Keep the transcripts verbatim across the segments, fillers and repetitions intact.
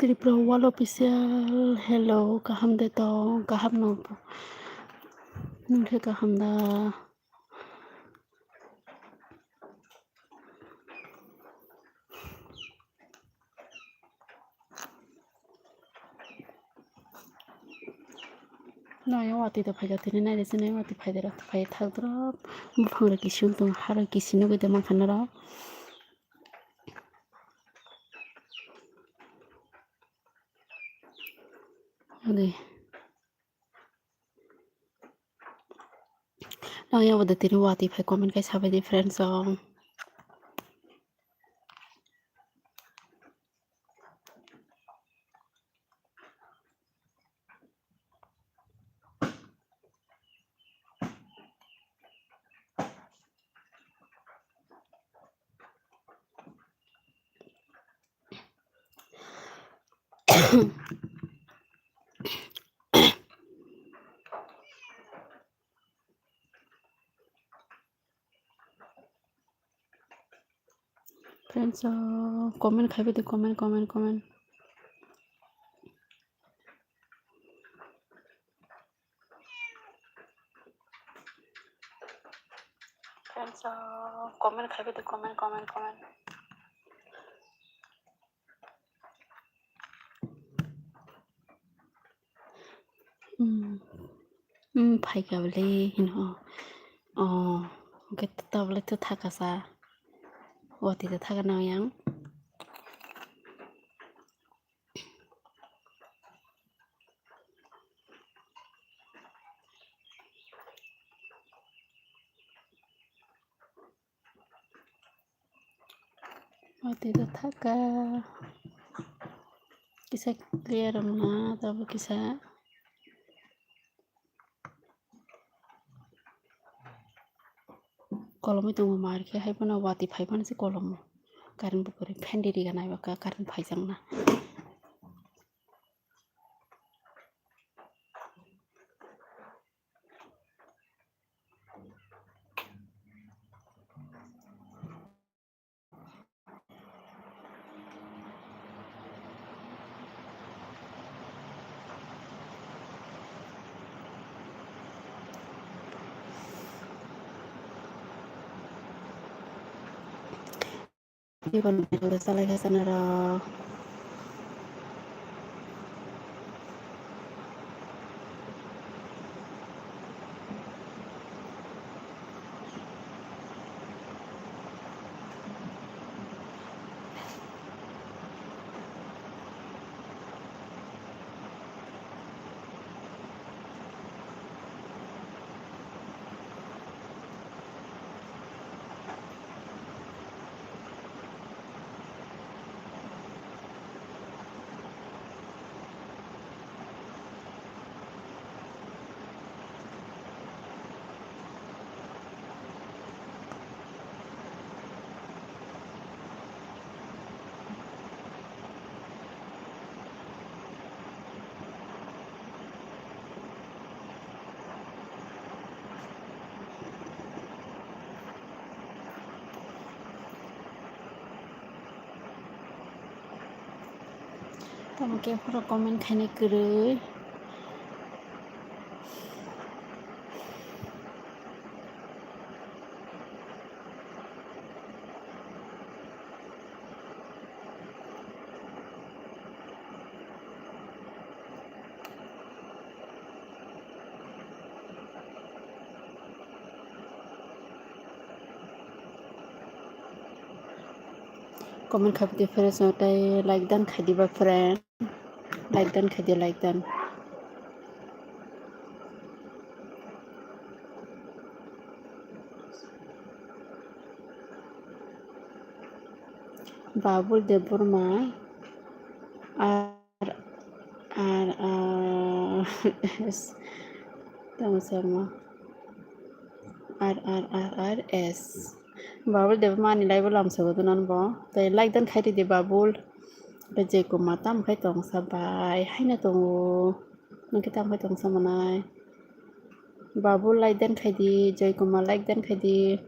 Tripura World Official, hello, kaham de tong, kaham no, nung khe kaham da? Nai watwi da phaikha tini, nai de sini watwi phai de rok, phai thak drop. Buphang rok kisi wng tong, ha rok kisi nugwi de mankha norok. Agi. Nang ya wada tini watwi phai comment kai sabai di friends song. Friends, uh, comment khai bai di, comment, comment, comment. Friends, uh, comment khai bai di, comment, comment, comment. Hmm. Hmm, phaikha bwle hino. Oh, hwnkhe tablet to thakasa. Watwi to thakana yang. Watwi to thaka. Kisa clear wngna tabuk kisa. Kolomwi tongo mar khe, hai phano watwi phai phano se kolomo. Current bo kwrwi, fan riri gana eba ka current phaijakna. Tei bo naikolwi chalaikha chana rok. Tamo khe phoro comment khaina kwrwi. Comment khaidi friends, tei like dan khaidi ba friend, like dan khaidi, like dan. Babul Debbarma, R, R, R, S, tamo sama, R, R, R, R, S. Babul Debbarma ni live o lamsogo donan bo. Tei like dan khaidi Babul. Tei Joykumar tam khai tongsa bai haino tongo. Nokhe tam khai tongsa manai. Babul like dan khaidi, Joykumar like dan khaidi.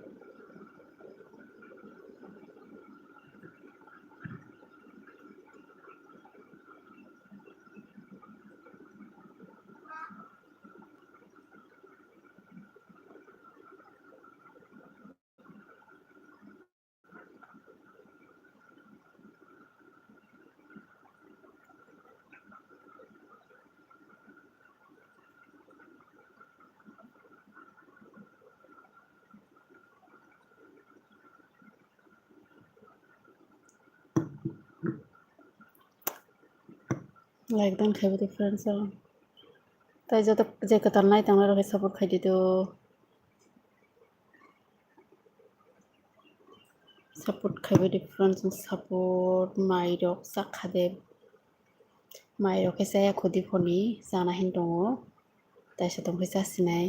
Like dan khaidi friends o. Tai joto je kwtal nai tongnai rok khe support khaidi do. Support khaidi friends o, support mai rok chakha de. Mai rok khe chaya khudi phoni chana hin tongo. Taisa tong khe chasinai.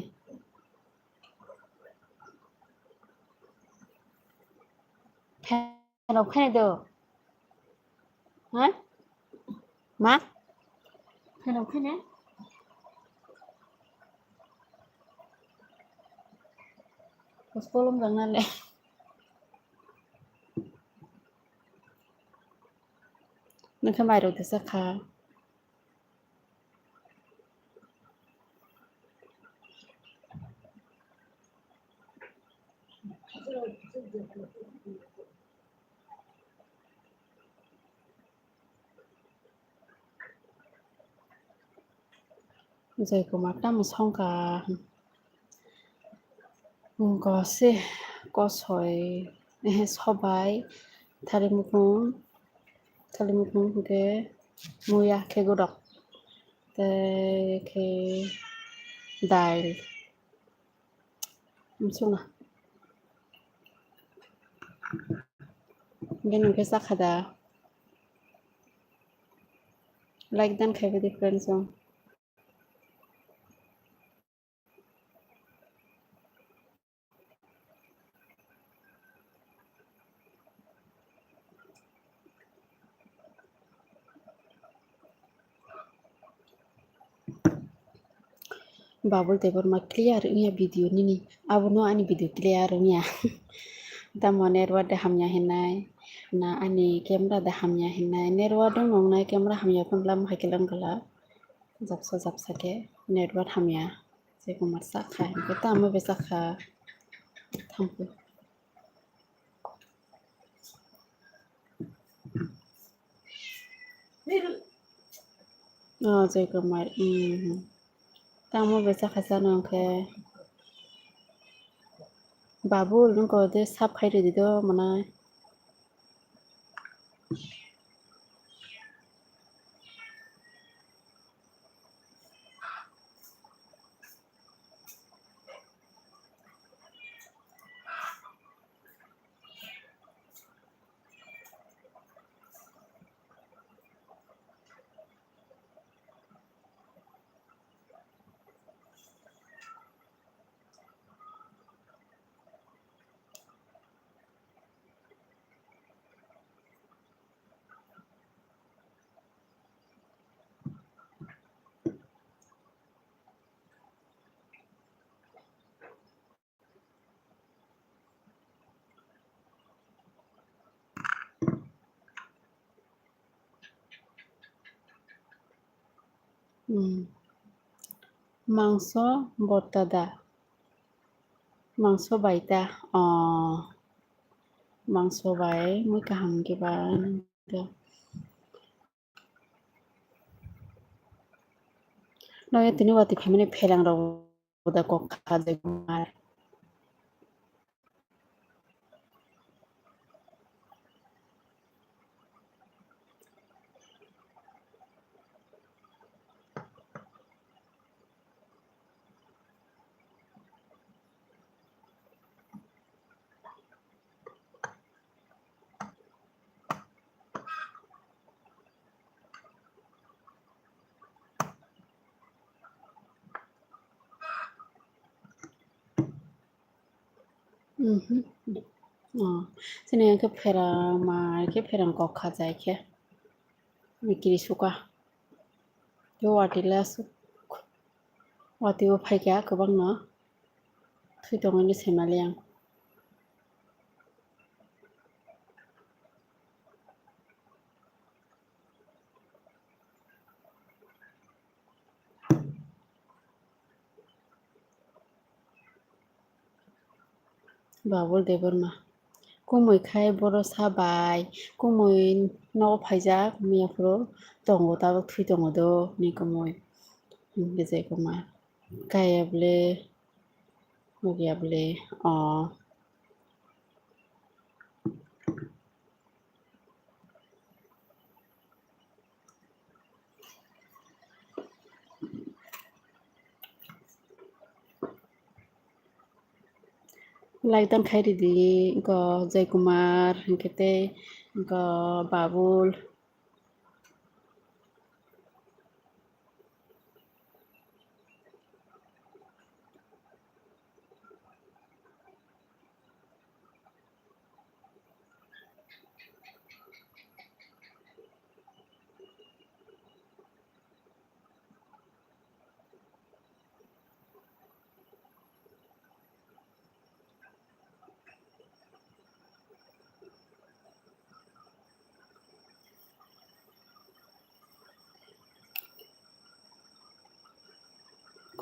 Pherok khe do. Ha? Ma? Pherok khe ne? Kolom jang na le. Nokhe mai rok tesa kha. Joykumar tamo songkha. Wngkha se kosoi, eh, sobai, thali mukung, thali mukung hwnkhe muya khe godok. Tei khe dail. Msukna. Hwnkhe nwng khe chakha da? Like dan khai badi friends rok. Babul Debbarma clear wngya video nini, abono ani video clear wngya. Tamo network de hamya hinai, na ani camera de hamya hinai, network dong nongnai camera hamya phone lam hai kelang kala, japsa japsa ke network hamya, se kumar sakha, tamo be sakha, thampu. Oh, Joy Kumar, mm. Tamo besa khaisa no khe. Babul, nwng ko de sap khai ridi do, mana. Hmm. Mangso bota da? Mangso bai ta? Oh. Mangso bai mui kaham khe ba. Noya tini wati phaimani pherang rok da kok kha de mar. Mhm. Oh, sini khe pherang, ma khe pherang kok kha jai khe. Mikiri suka. Yo wati le aswk. Wati o phai kha kwbangno. Thwi tongmani saimanliya ang. Babul Debbarma. Kumui khai boro sa bai. Kumui nogo phaijak, miya phuru tongo, tabuk thwi tongo do, ni kumui. Vijay Kumar. Kaya bwle, nukya bwle, oh. Like dan khai ridi, engko Jai Kumar, hingke tei engko Babul.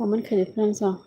Comment khaidi friends o.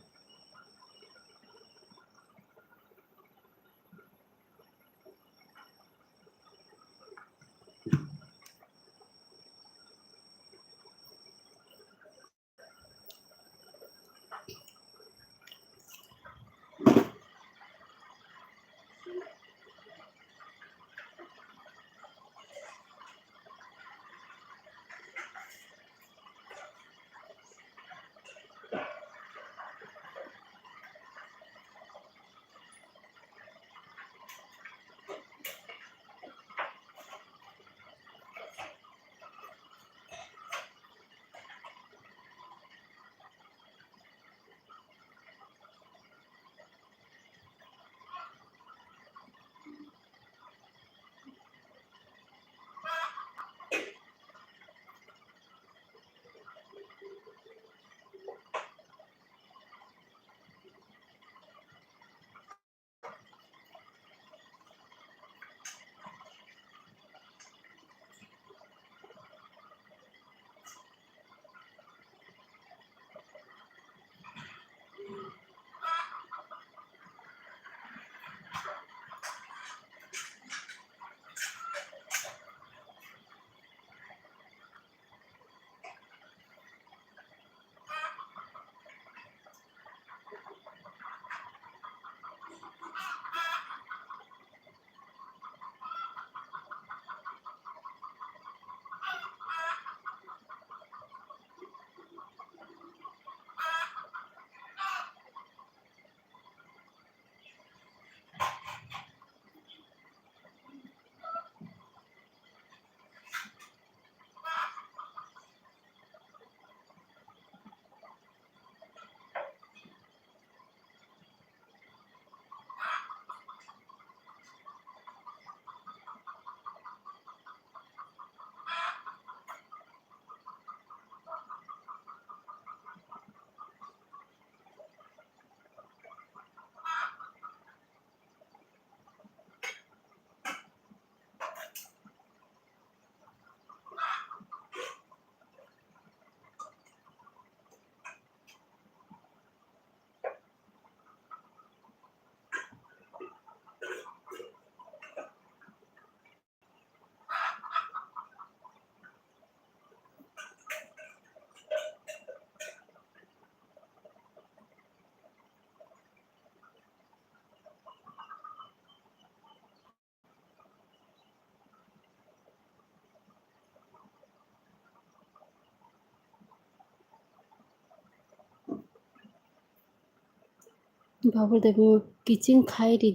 Babul de bo kiching khai ri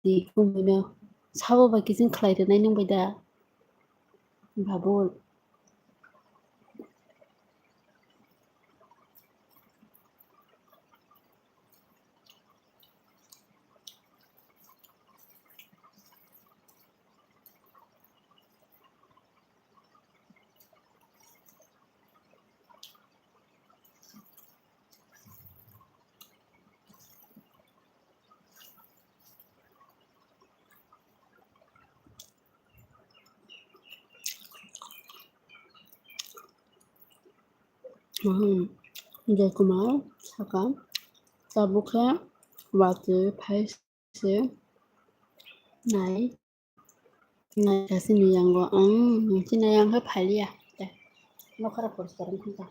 di kumui no. Sabo bai kiching khlai rinai nung bai da. Babul. Hmm. Joy Kumar saka, tabuk khe watwi phai se nai. Nai kasi ni yango ang nungsi nai ang khe phaliya. Tei nokha rok poriskar wngkha.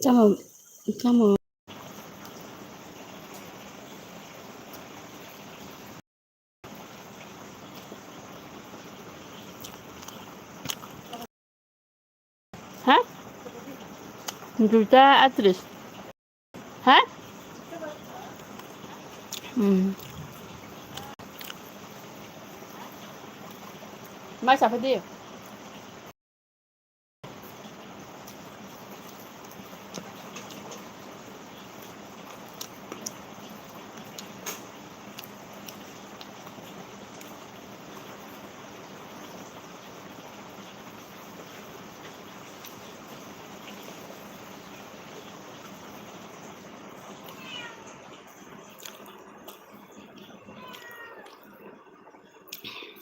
Tamo, tamo. Ha? Duita atris. Ha? Hmm. Mai saphadi.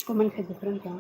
Comment khe different kha.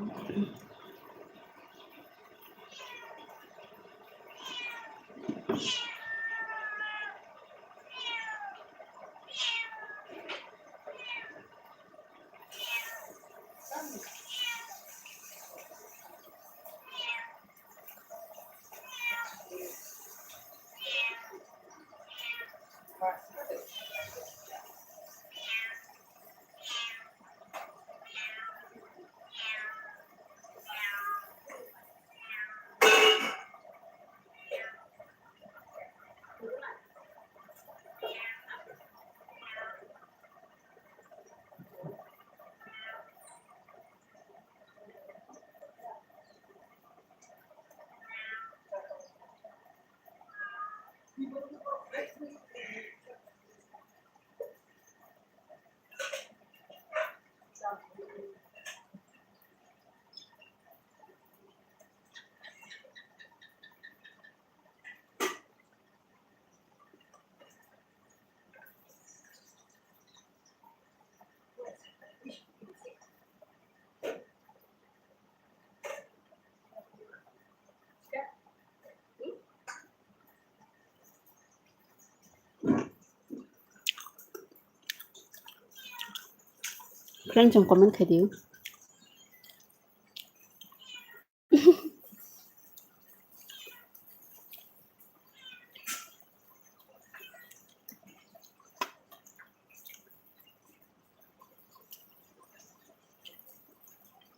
Friends, chwng comment khaidi.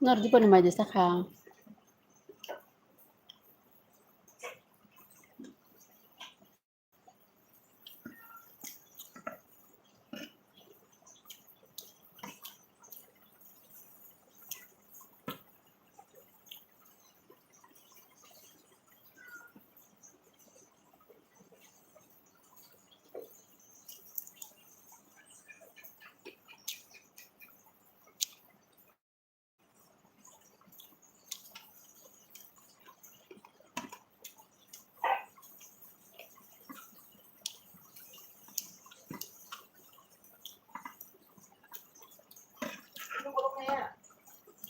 Nor diponi mai de sakha.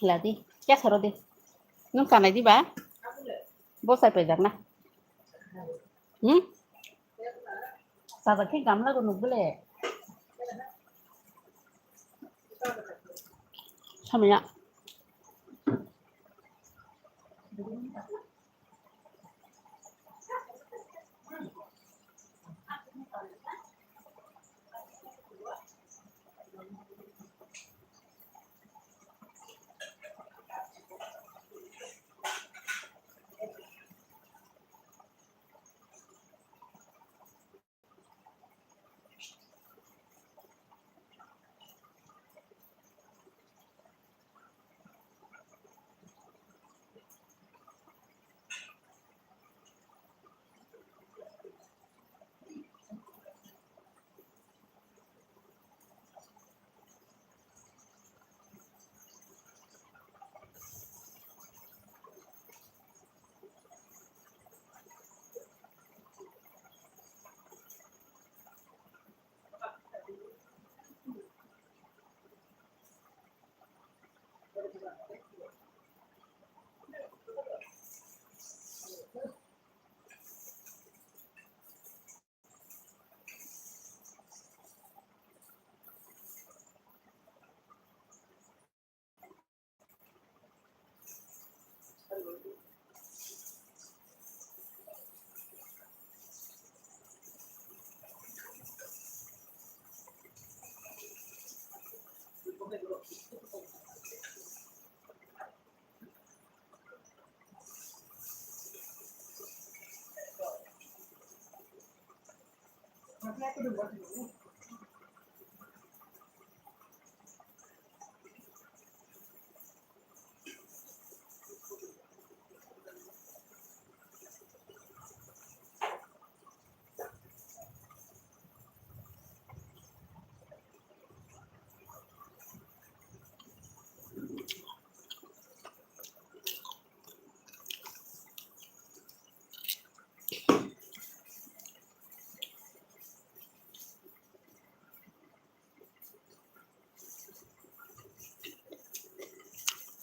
Ladi, kya saro de? Nung kanai di ba? Bo sai pajak na. Hmm? Sajak khe gamla ko nukbele. Samaya.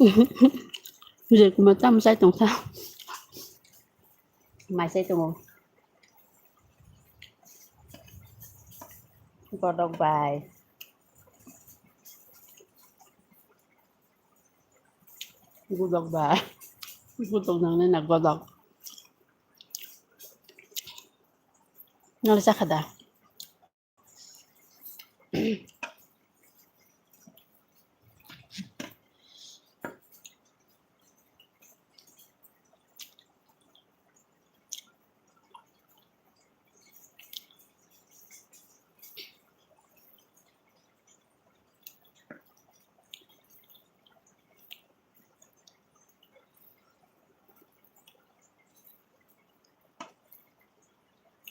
Jai kuma tam sai tong sa. Mai sai tongo. Godok bai. Godok bai. Godok nang nai na godok. Nang le chakha da.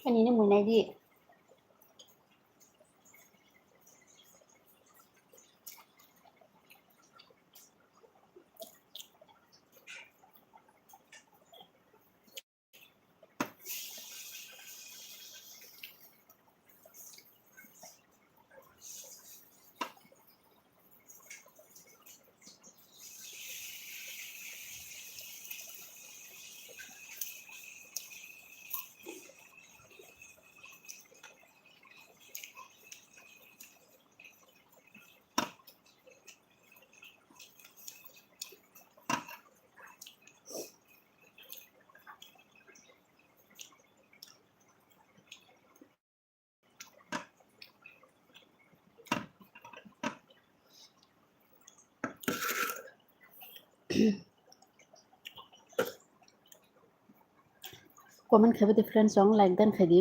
Ani ni mui nai di. Comment khai di friends, chong like dan khai di.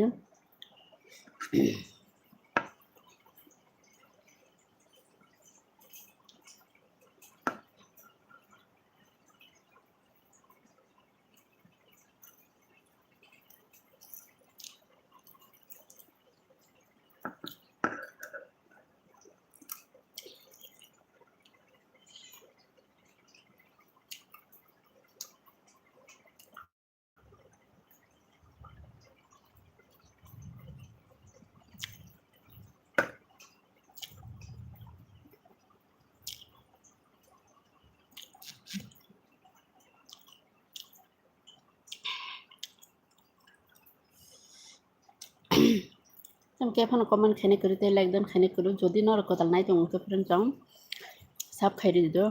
Tamo khe phano comment khainai kwrwi tei like dan khainai kwrwi, jodi norok kwtal nai tong wngkhe friend chong sub khai rwdi do.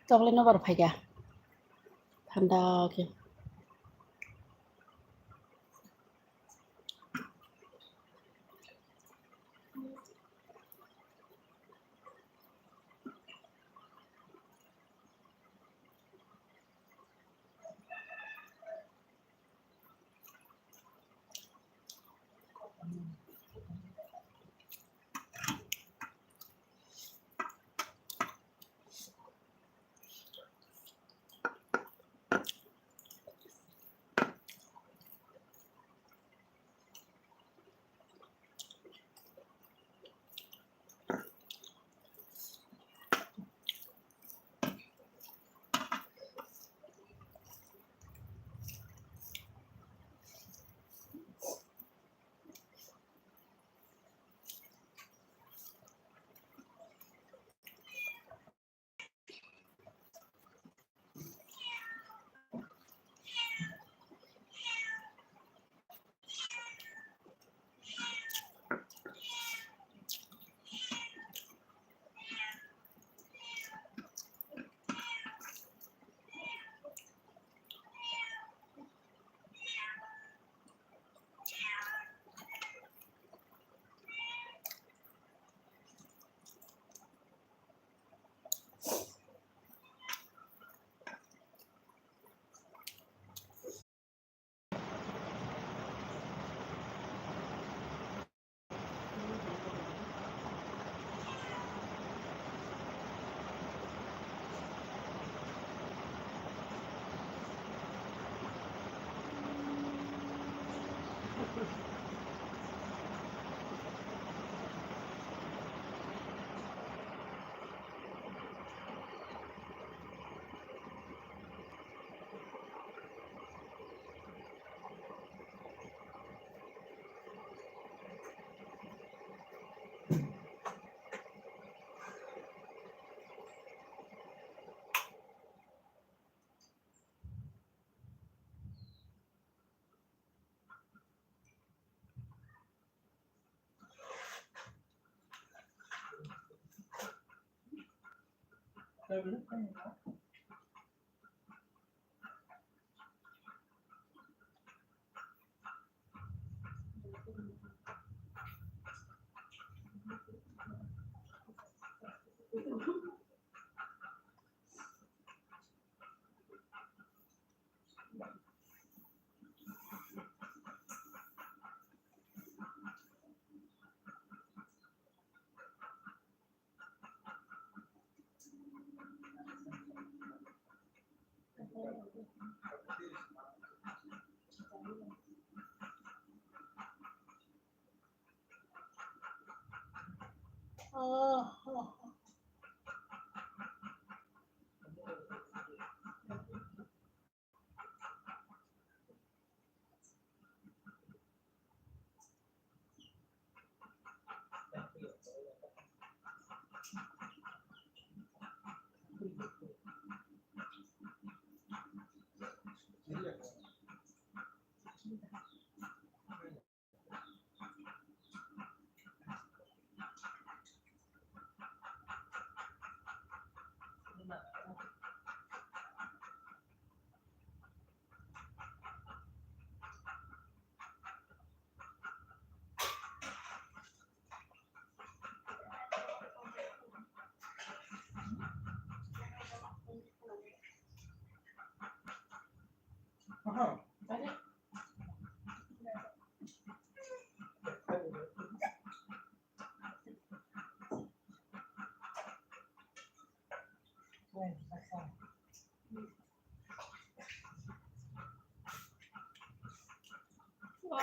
Chocolate no bar phaikha. Thanda khe.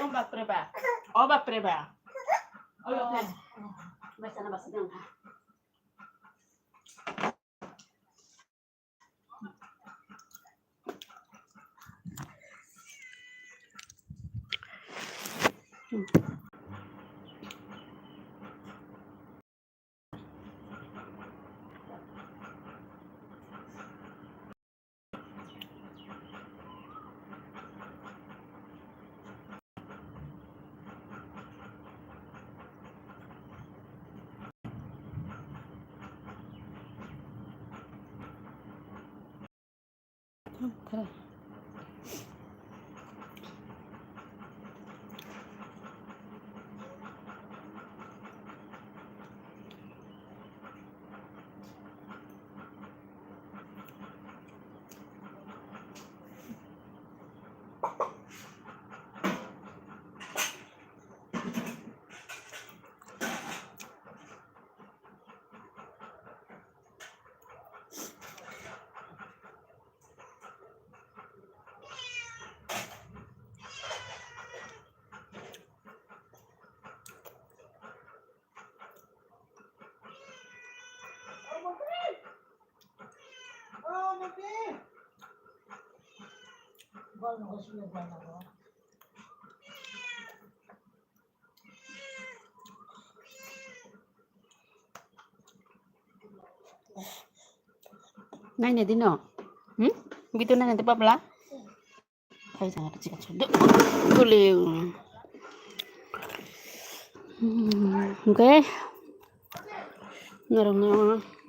O bapre ba. O bapre ba. O bapre. Basa na basa dang ha. Naina dino. Hmm? Video naina de babla. Hai jang chika chuduk. Guli. Hmm, okay. Norong no.